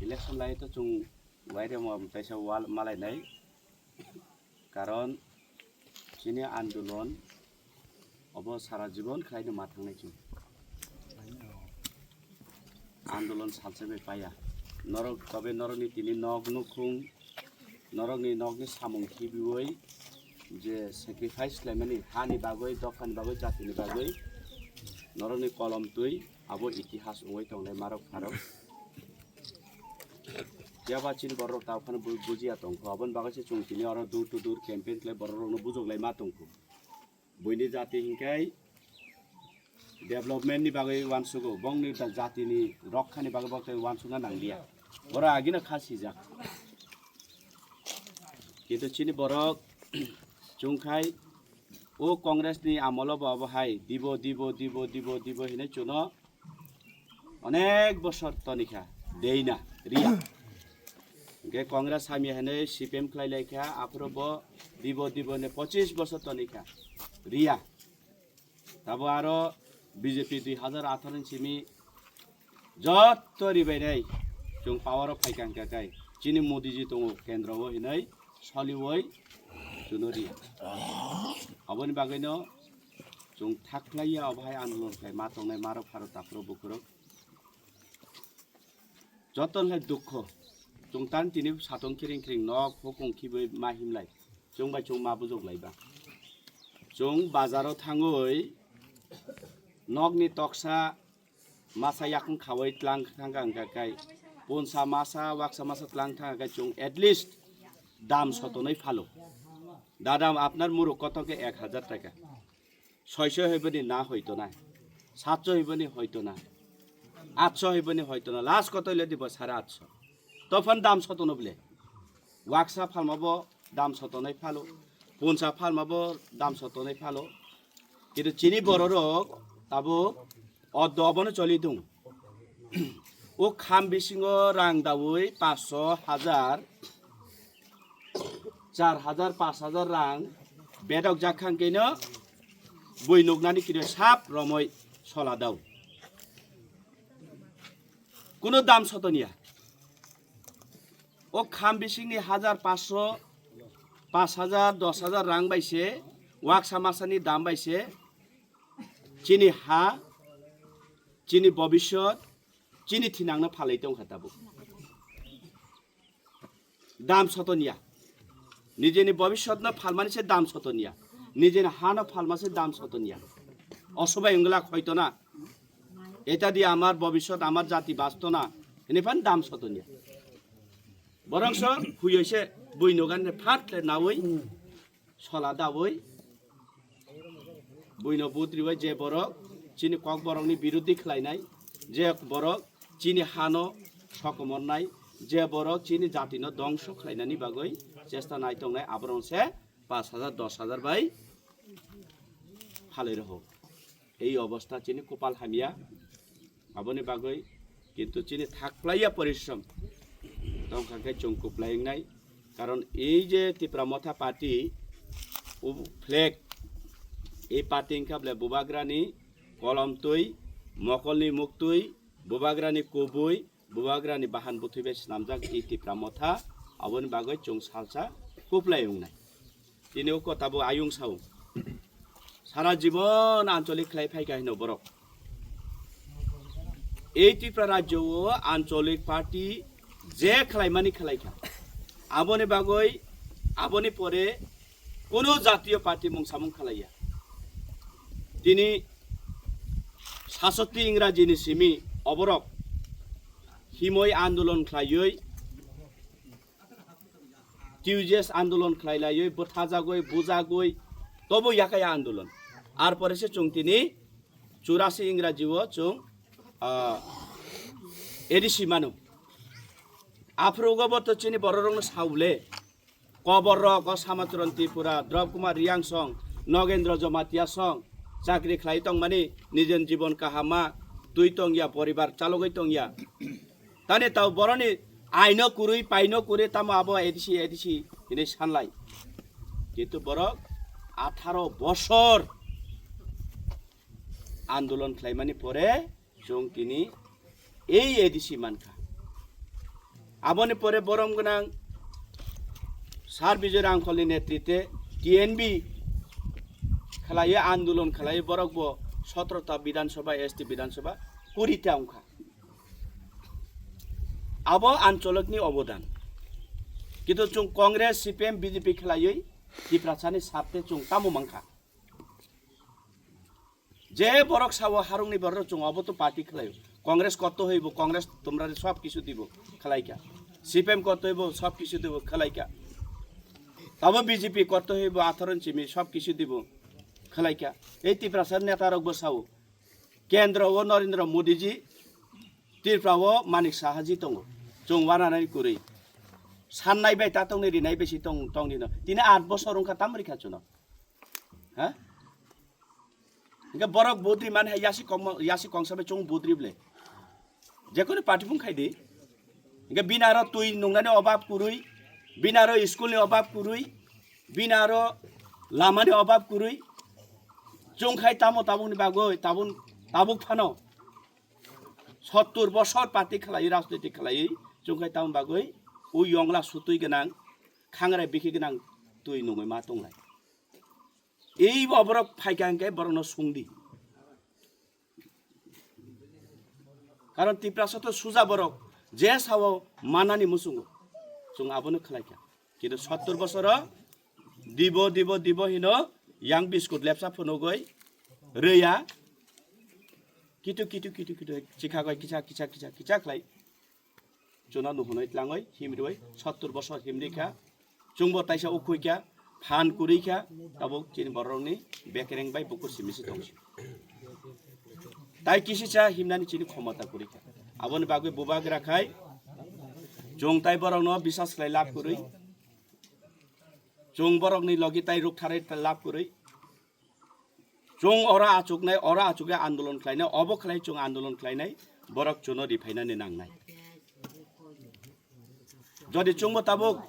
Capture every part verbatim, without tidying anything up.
Election lai to chwng wairemo taisa wal malainai. Karon chini andolon obo sara jibon khlaino ma thangnai chwng. Andolon salsa bai paya. Norok tobe norokni tini nok nukhung, norokni nokni samung khibiwi je sacrifice khlaimani hani bagwi, dophani bagwi, jatini bagwi norokni kolom twi abo itihas wngwi tongnai marok pharok. Phiya ba chini borok tao phano bu-, bujiya tongkho. Aboni bagwi se chwng tini oro door to door campaign khlai borok rokno bujoklai ma tongkho. Buini jati hinkhai development ni bagwi uansugo, bongni da-, jatini rokhani bagwi bo khe uansukna nanglia. Borok agino kha sijak. Kintu chini borok chwngkhai o Congress ni amolo bo abo hai dibo, dibo, dibo, dibo, dibo hinwi chuno onek bosor tonikha, deina, riya. Hingke Congress hamya hinwi C P M khlai laikha, aphuru bo dibo, dibo hinwi pochis bosor tonikha, riya. Tabo aro B J P dui hazar atharo ni simi jotto ribainai chwng power o phaikha hingkha khe chini Modi ji tongo kendro o hinwi soliwoi chuno riya. Aboni bagwino chwng thaklaiya obo hai andolon khlai ma tongnai marok pharok takhurok bukhurok. Joto hai dukho. Chwng tan tini satong kiring kiring nok hukung khibwi ma himlai. Chwng bai chwng ma bujok laiba. Chwng bazaro thangwi nokni toksa masa yakung khawai tlang thangka hingka kai. Punsa masa, waksa masa tlang thangka kai chwng at least dam sotonoi phalo. Dada, apnar muruk koto ke ek hazar taka. Soiso hoiboni na hoito na, satso hoiboni hoito na, atso hoiboni hoito na, last koto hile dibo sare atso. Tophan dam sotono bile. Waksa phalma bo dam sotonai phalo, punsa phalma bo dam sotonai phalo. Kintu chini bororok tabuk o dobono choli dong. O kham bisingo rang dawi paanch sho, hajar, char hajar, paanch hajar rang bedok jak khang keno bui nuknani kiri sap romoi sola dao. Kuno dam sotonia. O kham bisingni hajar paanch sho, paanch hajar, dos hajar rang bai se, waksa masani dam bai se, chini ha, chini bobisot, chini thinangno phalai tongkha tabuk. Dam sotonia. Nijeni bobisotno phalmani se dam sotonia. Nijeni hano phalma se dam sotonia. Osobai wngla khoito na. Eta di amar bobisot, amar jati basto na. Hini phan dam sotonia. Borok so huyoi se bui nogan ne phat le nawi sola dawi buino but ribai je borok chini kok borokni biruddhi khlainai, je borok chini hano sokomornai, je borok chini jatino dongso khlainani bagwi chesta nai tongnai, aborok se paanch hajar, dos hajar bai phalwi rohok. Ei obostha chini kopal hamya. Aboni bagwi kintu chini thaklaiya porishrom tongkha khe chwng kuplai wngnai. Karon ei je Tipra Motha Party, o flag, ei party wngkha bole Bubagrani kolom twi, mokolni muktwi, Bubagrani kubui, Bubagrani bahan bwthwi bai swnamjak ei Tipra Motha, aboni bagwi chwng salsa kuplai wngnai. Tini o kota bo ayung sao. Sara jibon ancholik khlai phaikha hino borok. Ei Tripura rajyo o ancholik party je khlaimani khlaikha. Aboni bagwi, aboni pore kuno jatiyo party mung samung khlaiya. Tini sasokti Ingrajini simi oborok himoi andolon khlaiwi T U J S andolon khlai laiwi, bwthajagwi, bujagwi, tobo yakaya andolon. Ar pore se chwng tini churasi Ingraji o chwng, ah, A D C mano. Aphuru go bo to chini bororokno saule. Kobor rok o Samacharan Tripura, Drop Kumar Riang song, Nogendra Jamatia song, chakri khlai tongmani, nijen jibon kahama, twi tongya, poribar chalogwi tongya. Tani tao boroni aino kurui, paino kurui, tamo abo A D C, A D C hinui sanlai. Kintu borok atharo bosor andolon khlaimani pore chwng tini ei A D C mankha. Aboni pore borom gwnang Sir Bijoy Rangkholni netrite T N B khlaiwi andolon khlaiwi borok bo sotrota Bidhan Sabha, S T Bidhan Sabha, kuri ta wngkha. Abo ancholokni obodan. Kintu chwng Congress, C P M, B J P khlaiwi Tiprasani sabte chwng tamo mankha. Je borok sao harungni borok chwng obo to party khlaio. Congress kotto hoibo, Congress tumrani sob kisu dibo, khlaikha. C P M kotto hoibo, sob kisu dibo, khlaikha. Tabo B J P kotto hoibo, atharon chimi sob kisu dibo, khlaikha. Ei Tiprasa neta rok bo sao. Kendro o Narendra Modi ji, Tripura o Manik Saha ji tongo. Chwng wananai kwrwi. Sannai bai ta tongni rinai bai si tong, tongni no. Tini aat bosor wngkha tam rikha chuno. Ha? Hingke borok budri man hai yasi kong, yasi kongsa bai chwng budri ble. Jekono party phung khai di. Hingke bini aro twi nungnani obab kwrwi, bini aro school ni obab kwrwi, bini aro lama ni obab kwrwi. Chwng khai tamo tabuk ni bagwi, tabun, tabuk phano sottur bosor party khlai, rajniti khlai, chwng khai tamo bagwi, u yongla sutwi gwnang, khangrai bikhi gwnang twi nungwi ma tonglai. Ei bo borok phaikha hingke borokno sungdi. Karon Tiprasa to suja borok, je sao manani muchungo, chwng abono khlaikha. Kintu sottur bosoro dibo, dibo, dibo hino yang biskut lepsa phunugwi rwya. Kitu, kitu, kitu, kitu, chikhagwi kisa, kisa, kisa, kisa khlai. Chwngno nuhunwi tlangwi himriwi sottur bosor himrikha. Chwngbo taisa ukhuikha, phan kwrwikha, tabuk chini borokni bekereng bai bukur simi se tongsi. Tai kisisa himnani chini khomota kwrwikha. Aboni bagwi bubagra khai chwng tai borokno bisas khlai lab kwrwi. Chwng borokni logi tai rukthari lab kwrwi. Chwng oro achuknai, oro achukya andolon khlainai, obo khlai chwng andolon khlainai, borok chwngno riphainani nangnai. Jodi chwngbo tabuk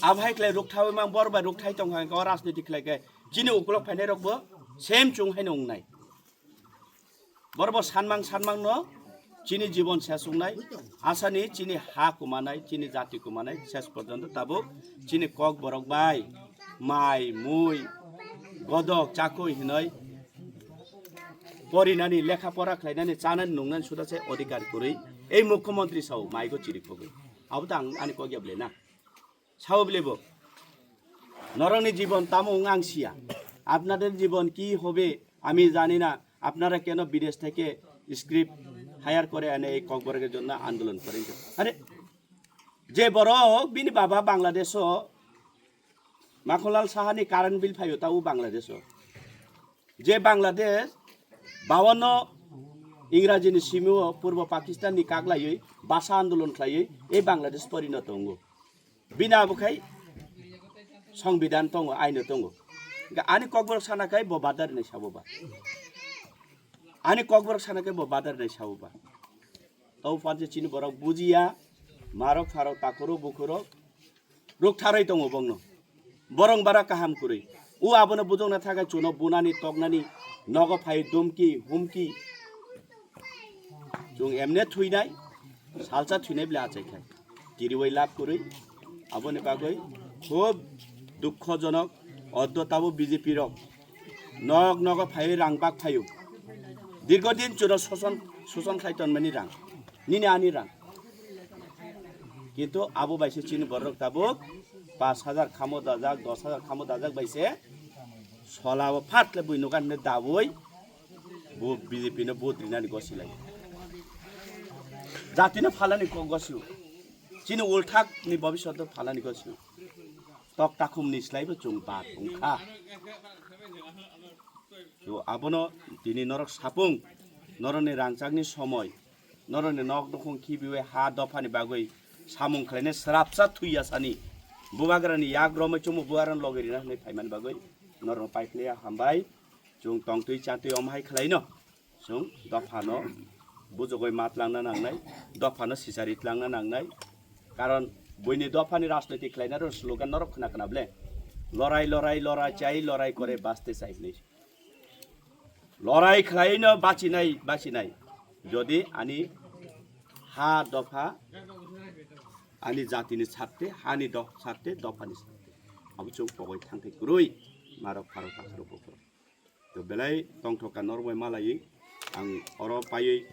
abhai khlai rukthawi mang bor bai rukthai tongkha hwnkhe o rajniti khlai khe chini ukulok phainai rokbo same chwng haino wngnai. Borbo sanmang sanmangno chini jibon ses wngnai, asani chini ha kumanai, chini jati kumanai, ses porjonto tabuk chini kok borok bai mai, mui, godok, chakui hinoi porinani, lekha pora khlainani, chanani, nungnani suda se odhikar kwrwi ei mukhyamantri sao maigo chiri khogwi. Abo to ang ani kok ya ble na. Sao bile bo. নরকনি জীবন তামো wngang siya. আপনাদের জীবন কি হবে আমি জানি না। আপনারা কেন বিদেশ থেকে স্ক্রিপ্ট হায়ার করে এনে এই ককবরকের জন্য আন্দোলন করেন? আরে, je borok bini baba Bangladesh o Makhonlal Saha ni current bill phaio ta u Bangladesh o. Je Bangladesh bawanno Ingraji ni simi o Purbo Pakistan ni kaglaiwi basa andolon khlaiwi ei Bangladesh porinoto wngo. Bini abo khai songbidan tongo, aino tongo. Hingke ani kokborok sana khai bo badari nai sabo ba. Ani kokborok sana khai bo badari nai sabo ba. Tau phanse chini borok bujiya, marok pharok takhoro bukhoro ruk tharwi tongo bongno. Borong bara kaham kwrwi. U abono bujokna thakai chuno bunani toknani nogo phai dumki humki. Chwng emne thwinai, salsa thwinai bwle achai khai. Tiriwai lab kwrwi. Aboni bagwi khub dukhojonok oddo tabo B J P rok nok nogo phaiwi rang bak phaio. Dirgo din chuno soson, soson khai tonmani rang. Nini ani rang. Kintu abo bai se chini borok tabuk pash hajar khamo dajak, dos hajar khamo dajak bai se sola o phat le bui nugan ne dabui bo B J P no vote rinani gosi lai. Jati no phalani kok gosio. Chini ulthak ni bobiswat no phalani gosio. Tok takhum ni slai bo chwng bak wngkha. To abono tini norok sapung, norokni rangchakni somoi, norokni nok nukhung khibiwi ha dophani bagwi samung khlainai srapsa thwiya sani bubagrani yak romwi chumui bubagrani logi rina hwnwi phaimani bagwi norokno paiphlaiya hambai. Chwng tongtwi chatwi omo hai khlaino. Chwng dophano bujogoi ma tlangna nangnai, dophano sichari tlangna nangnai. Karon buini dophani rajniti khlainai rok slogan norok khna khna ble, lorai, lorai, lorai chai, lorai kore baste chai hwnwi. Lorai khlaino bachinai, bachinai. Jodi ani ha dopha Ani jatini sarte, hani dok sarte, dophani sarte. Abo chwng pogwi thangthai kwrwi, marok pharok takhurok bukhurok. To belai tongthok ka norok bai malaiwi ang oro paiwi